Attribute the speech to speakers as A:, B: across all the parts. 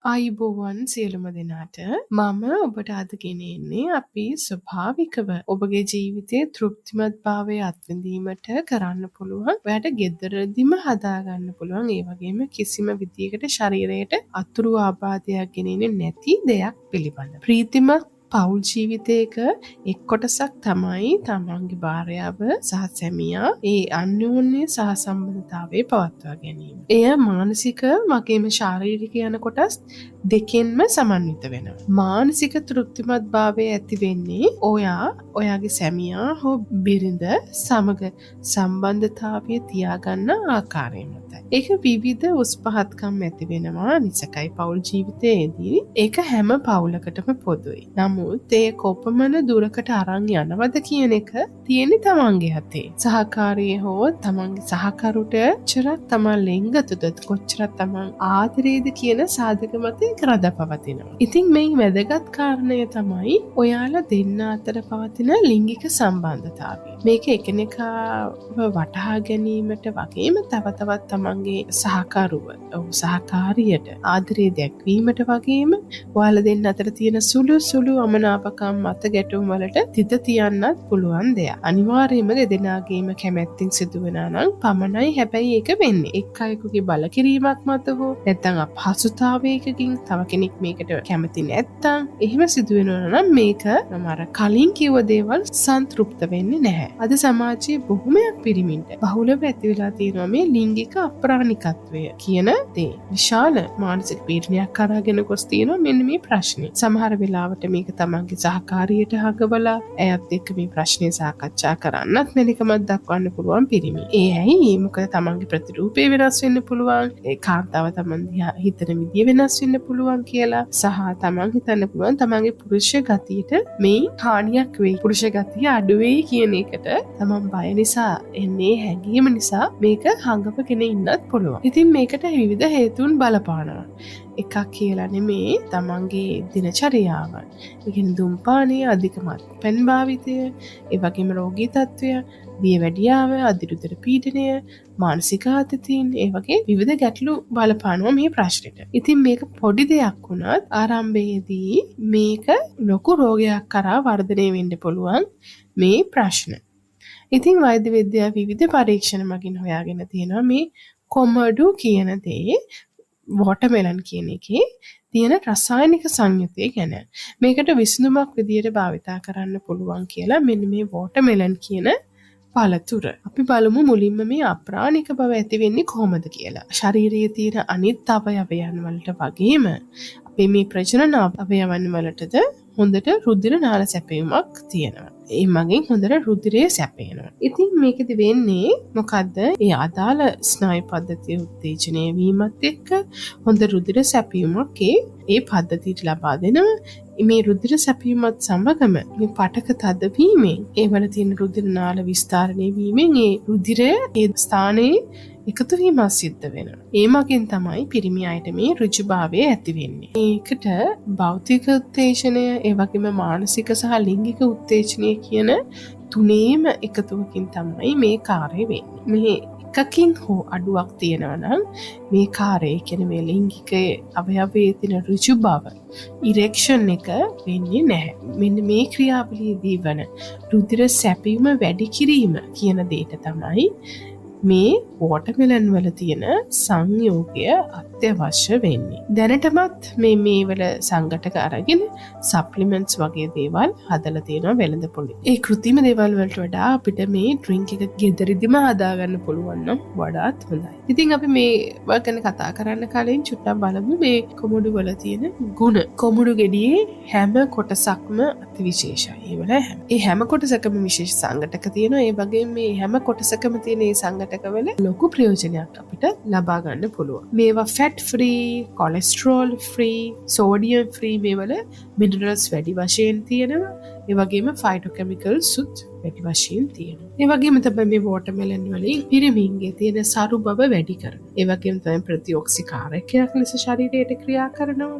A: ආයුබෝවන් සියලුම දෙනාට. මම ඔබට අද ගෙන එන්නේ අපි ස්වභාවිකව ඔබගේ ජීවිතයේ තෘප්තිමත් භාවය අත්විඳීමට කරන්න පුළුවන්, ඔයාට ගෙදරදිම හදාගන්න පුළුවන්, ඒ වගේම කිසිම විදියකට ශරීරයට අතුරු ආබාධයක් ගෙනෙන්නේ නැති දෙයක් පිළිබඳ. ප්‍රීතිමත් පවුල් ජීවිතයක එක් කොටසක් තමයි තමන්ගේ භාර්යාව සහ සැමියා ඒ අන්‍යෝන්‍ය සහසම්බන්ධතාවය පවත්වා ගැනීම. එය මානසික වගේම ශාරීරික යන කොටස් දෙකෙන්ම සමන්විත වෙනවා. මානසික තෘප්තිමත් භාවය ඇති වෙන්නේ ඔයා ඔයාගේ සැමියා හෝ බිරිඳ සමග සම්බන්ධතාවය තියාගන්න ආකාරය මතයි. ඒක විවිධ උස් පහත්කම් ඇති වෙනවා නිසකයි පවුල් ජීවිතයේදී. ඒක හැම පවුලකටම පොදුයි. නමුත් ඒ කොපමණ දුරකට අරන් යනවද කියන එක තියෙන්නේ තමන්ගේ අතේ. සහකාරිය හෝ තමන්ගේ සහකරුට කොච්චරක් තමන් ලෙන්ගතුද, කොච්චරක් තමන් ආදරේද කියන සාධක මත ඒක රඳාපවතිනවා. ඉතින් මේ වැදගත් කාරණය තමයි ඔයාලා දෙන්න අතර පවතින ලිංගික සම්බන්ධතාවය. මේක එකිනෙකාව වටහා ගැනීමට වගේම තව තවත් තමන්ගේ සහකරුව, ඔව් සහකාරියට ආදරේ දැක්වීමට වගේම ඔයාලා දෙන්න අතර තියෙන සුළු සුළු අමනාපකම් මත ගැටුම් වලට තිත තියන්නත් පුළුවන් දෙයක්. අනිවාර්යයෙන්ම දෙදෙනාගේම කැමැත්තෙන් සිදු වෙනා නම් පමණයි හැබැයි ඒක වෙන්නේ. එක් අයෙකුගේ බලකිරීමක් මත හෝ නැත්නම් අපහසුතාවයකින් තව කෙනෙක් මේකට කැමති නැත්නම් එහෙම සිදු වෙනවා නම් මේක මම අර කලින් කිව්ව දේවල් සන්තෘප්ත වෙන්නේ නැහැ. අද සමාජයේ බොහොමයක් පිරිමින්ට බහුලව ඇති වෙලා තියෙනවා මේ ලිංගික අප්‍රාණිකත්වය කියන දේ. විශාල මානසික පීඩනයක් කරාගෙන ගොස් තියෙනවා මෙන්න මේ ප්‍රශ්නේ. සමහර වෙලාවට මේක තමන්ගේ සහකාරියට හඟවලා ඇයත් එක්ක මේ ප්‍රශ්නේ සාකච්ඡා කරන්නත් මැලිකමක් දක්වන්න පුළුවන් පිරිමි. ඒ ඇයි? මොකද තමන්ගේ ප්‍රතිරූපය වෙනස් වෙන්න පුළුවන්, ඒ කාන්තාව තමන් දිහා හිතන විදිය වෙනස් වෙන්න පුළුවන් කියලා, සහ තමන් හිතන්න පුළුවන් තමන්ගේ පුරුෂ ගතියට මේ හානියක් වෙයි, පුරුෂ ගතිය අඩු වෙයි කියන එකට තමන් බය නිසා එන්නේ හැඟීම නිසා මේක හංගපගෙන ඉන්නත් පුළුවන්. ඉතින් මේකට විවිධ හේතුන් බලපානවා. එකක් කියලා නෙමේ, තමන්ගේ දිනචරියාව. ඒ කියන්නේ දුම්පානය, අධික මත්පැන් භාවිතය, ඒ වගේම රෝගී තත්ත්වය, දියවැඩියාව, අධිරුධිර පීඩනය, මානසික ආතතීන්, ඒ වගේ විවිධ ගැටලු බලපානවා මේ ප්‍රශ්නෙට. ඉතින් මේක පොඩි දෙයක් වුණත් ආරම්භයේදී මේක ලොකු රෝගයක් කරා වර්ධනය වෙන්න පුළුවන් මේ ප්‍රශ්න. ඉතින් වෛද්‍ය විද්‍යාව විවිධ පරීක්ෂණ මගින් හොයාගෙන තියෙනවා මේ කොමඩු කියන දේ වෝටර්මෙලන් කියන එකේ තියෙන රසායනික සංයුතිය ගැන. මේකට විසඳුමක් විදියට භාවිතා කරන්න පුළුවන් කියලා මෙන්න මේ වෝටර්මෙලන් කියන පළතුර. අපි බලමු මුලින්ම මේ අප්‍රාණික බව ඇති වෙන්නේ කොහොමද කියලා. ශරීරයේ තියෙන අනිත් අවයවයන් වලට වගේම අපේ මේ ප්‍රජනන අවයවයන් වලටද හොඳට රුධිර නාල සැපයුමක් තියෙනවා. ඒ මගින් හොඳට රුධිරය සැපයනවා. ඉතින් මේකෙදි වෙන්නේ මොකද්ද? ඒ අදාළ ස්නායු පද්ධතිය උත්තේජනය වීමත් එක්ක හොඳ රුධිර සැපයුමක් ඒ පද්ධතියට ලබා දෙනවා. මේ රුධිර සැපයුමත් සමගම මේ පටක තදවීමෙන් ඒ වල තියෙන රුධිර නාල විස්තරණය වීමෙන් ඒ රුධිරය ඒ ස්ථානයේ එකතු වීමක් සිද්ධ වෙනවා. ඒ මගින් තමයි පිරිමි අයට මේ ඍජුභාවය ඇති වෙන්නේ. ඒකට භෞතික උත්තේජනය, ඒ වගේම මානසික සහ ලිංගික උත්තේජනය කියන තුනේම එකතුවකින් තමයි මේ කාර්යය වෙන්නේ. මේ එකකින් හෝ අඩුවක් තියෙනවා නම් මේ කාර්යය කියන්නේ මේ ලිංගික අවයවයේ තියෙන ඍජු බව, ඉරෙක්ෂන් එක වෙන්නේ නැහැ. මෙන්න මේ ක්‍රියාවලියේදී වන රුධිර සැපයුම වැඩි කිරීම කියන දෙයට තමයි මේ වෝටර්මෙලන් වල තියෙන සංයෝගය අත්‍යවශ්‍ය වෙන්නේ. දැනටමත් මේ වල සංඝටක අරගෙන සප්ලිමන්ට්ස් වගේ දේවල් හදලා තියෙනවා වෙළඳ පොළේ. ඒ කෘත්‍රිම දේවල් වලට වඩා අපිට මේ ඩ්‍රින්ක් එක ගෙදරදිම හදාගන්න පුළුවන් නම් වඩාත් හොඳයි. ඉතින් අපි මේවා ගැන කතා කරන්න කලින් චුට්ටක් බලමු මේ කොමුඩු වල තියෙන ගුණ. කොමුඩු ගෙඩියේ හැම කොටසක්ම අතිවිශේෂයි. ඒ හැම කොටසකම විශේෂ සංඝටක තියෙනවා. ඒ වගේම මේ හැම කොටසකම තියෙන ඒ සංඝටකවල ලොකු ප්‍රයෝජනයක් අපිට ලබා ගන්න පුළුවන්. මේවා fat free, cholesterol free, sodium free, මේවල minerals වැඩි වශයෙන් තියෙනවා. ඒ වගේම ෆයිටෝකෙමිකල්ස් උත් වැඩි වශයෙන් තියෙනවා. ඒ වගේම තමයි මේ වෝටර්මෙලන් වලින් පිරිමින්ගේ තියෙන සරු බව වැඩි කරනවා. ඒ වගේම තමයි ප්‍රතිඔක්සිකාරකයක් ලෙස ශරීරයට ක්‍රියා කරනවා.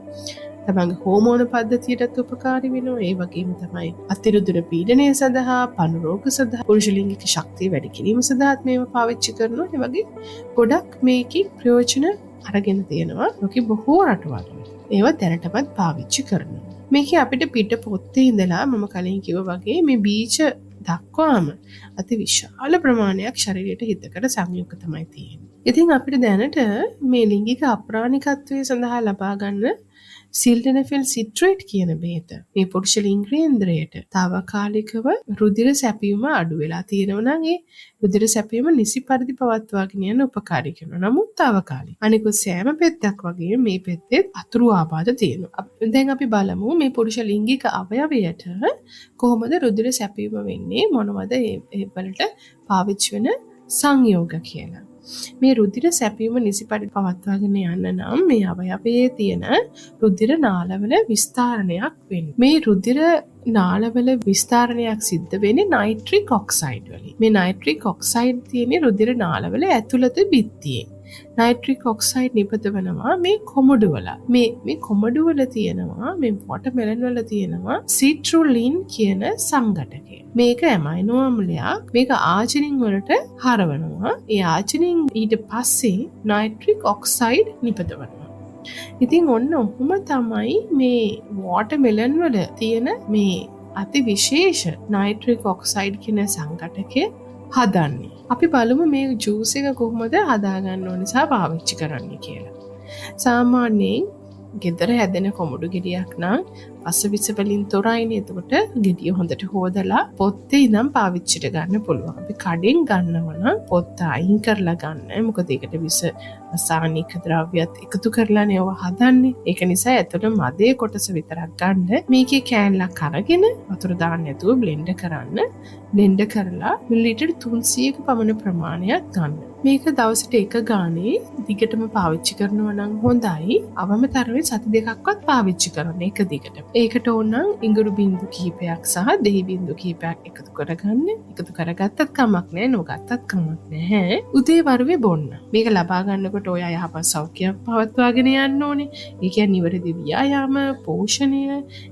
A: තමන්ගේ හෝමෝන පද්ධතියටත් උපකාරී වෙනවා. ඒ වගේම තමයි අතිරුධිර පීඩනය සඳහා, පණු රෝග සඳහා, පුරුෂ ලිංගික ශක්තිය වැඩි කිරීම සඳහාත් මේවා පාවිච්චි කරනවා. ඒ වගේ ගොඩක් මේකේ ප්‍රයෝජන අරගෙන තියෙනවා ලෝකෙ බොහෝ රටවල් වල. ඒවා දැනටමත් පාවිච්චි කරනවා. මේකේ අපිට පිට පොත්තේ ඉඳලා මම කලින් කිව්වා වගේ මේ බීජ දක්වාම අති විශාල ප්‍රමාණයක් ශරීරයට හිතකර සංයුක්ත තමයි තියෙන්නේ. ඉතින් අපිට දැනට මේ ලිංගික අප්‍රාණිකත්වය සඳහා ලබා ගන්න සිල්ඩෙනෆිල් සිට්‍රේට් කියන බෙහෙත මේ පුරුෂ ලිංගේන්ද්‍රයට තාවකාලිකව රුධිර සැපයුම අඩු වෙලා තියෙනවා නම් ඒ රුධිර සැපයුම නිසි පරිදි පවත්වාගෙන යන්න උපකාරී කරනවා. නමුත් තාවකාලික. අනිකුත් සෑම පෙත්තක් වගේම මේ පෙත්තෙත් අතුරු ආබාධ තියෙනවා. දැන් අපි බලමු මේ පුරුෂ ලිංගික අවයවයට කොහොමද රුධිර සැපයුම වෙන්නේ, මොනවද ඒ වලට පාවිච්චි වෙන සංයෝග කියලා. මේ රුධිර සැපයුම නිසි පරිදි පවත්වාගෙන යන්න නම් මේ අවයවයේ තියෙන රුධිර නාලවල විස්තරණයක් වෙන්න. මේ රුධිර නාලවල විස්තරණයක් සිද්ධ වෙන්නේ නයිට්‍රික් ඔක්සයිඩ් වලින්. මේ නයිට්‍රික් ඔක්සයිඩ් තියෙන්නේ රුධිර නාලවල ඇතුළත බිත්තියේ. නයිට්‍රික් ඔක්සයිඩ් නිපද වෙනවා මේ කොමඩු වල. මේ මේ කොමඩු වල තියෙනවා, මේ වොටර්මෙලන් වල තියෙනවා සිට්‍රුලින් කියන සංඝටකය. මේක ඇමයිනෝ අම්ලයක්. මේක ආජිනින් වලට හරවනවා. ඒ ආජිනින් ඊට පස්සේ නයිට්‍රික් ඔක්සයිඩ් නිපදවනවා. ඉතින් ඔන්න ඔහොම තමයි මේ වොටර්මෙලන් වල තියෙන මේ අති විශේෂ නයිට්‍රික් ඔක්සයිඩ් කියන සංඝටකය හදන්නේ. අපි බලමු මේ ජූස් එක කොහොමද හදාගන්න ඕන සහ පාවිච්චි කරන්න කියලා. සාමාන්‍යයෙන් ගෙදර හැදෙන කොමඩු ගෙඩියක් නම් පස විස වලින් තොරයිනේ. එතකොට ගෙඩිය හොඳට හෝදලා පොත්තේ ඉඳන් පාවිච්චිට ගන්න පුළුවන්. අපි කඩෙන් ගන්නව නම් පොත්ත අයින් කරලා ගන්න. මොකද ඒකට විස රසායනික ද්‍රව්‍යත් එකතු කරලානේ ඔව හදන්නේ. ඒක නිසා ඇතුළ මදේ කොටස විතරක් ගන්න. මේකේ කෑල්ලක් අරගෙන වතුර දාන්න නැතුව බ්ලෙන්ඩ් කරන්න. බ්ලෙන්ඩ් කරලා මිලිලීටර් 300ක පමණ ප්‍රමාණයක් ගන්න. මේක දවසට එක ගානේ දිගටම පාවිච්චි කරනවා නම් හොඳයි. අවම තරමේ සති දෙකක්වත් පාවිච්චි කරන්න එක දිගට. ඒකට ඕන නම් ඉඟුරු බින්දු කිහිපයක් සහ දෙහි බින්දු කිහිපයක් එකතු කරගන්න. එකතු කරගත්තත් කමක් නෑ, නොගත්තත් කමක් නැහැ. උදේ වරුවේ බොන්න. මේක ලබා ගන්නකොට ඔයා යහපත් සෞඛ්‍යයක් පවත්වාගෙන යන්න ඕනේ. ඒ කියන්නේ නිවැරදි ව්‍යායාම, පෝෂණය,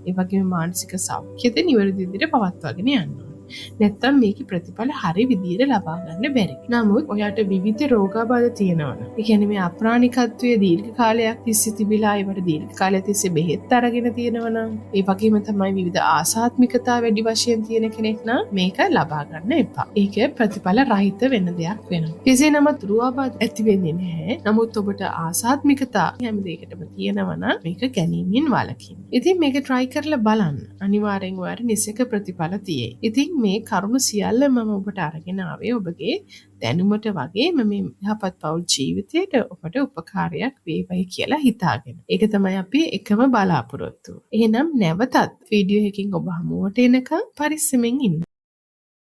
A: ඒ වගේම මානසික සෞඛ්‍යද නිවැරදි විදිහට පවත්වාගෙන යන්න ඕනේ. නැත්තම් මේකේ ප්‍රතිඵල හරි විදියට ලබා ගන්න බැරි. නමුත් ඔයාට විවිධ රෝගාබාධ තියෙනවා නම්, ඒ කියන්නේ මේ අප්‍රාණිකත්වයේ දීර්ඝ කාලයක් තිස්සේ තිබිලා ඒවට දීර්ඝ කාලයක් තිස්සේ බෙහෙත් අරගෙන තියෙනවා නම්, ඒ වගේම තමයි විවිධ ආසාත්මිකතා වැඩි වශයෙන් තියෙන කෙනෙක් නම් මේක ලබා ගන්න එපා. ඒක ප්‍රතිඵල රහිත වෙන දෙයක් වෙනවා. කෙසේ නමුත් රෝගාබාධ ඇති වෙන්නේ නැහැ. නමුත් ඔබට ආසාත්මිකතා හැම දෙයකටම තියෙනවා නම් මේක ගැනීමෙන් වළකින්න. ඉතින් මේක try කරලා බලන්න. අනිවාර්යෙන් ඔයාලට නිසක ප්‍රතිඵල තියෙයි. ඉතින් මේ කරුණු සියල්ල මම ඔබට අරගෙන ආවේ ඔබගේ දැනුමට වගේම මේ යහපත් පවුල් ජීවිතයට ඔබට උපකාරයක් වේවයි කියලා හිතාගෙන. ඒක තමයි අපි එකම බලාපොරොත්තුව. එහෙනම් නැවතත් වීඩියෝ එකකින් ඔබ හමුවට එනකම් පරිස්සමෙන් ඉන්න.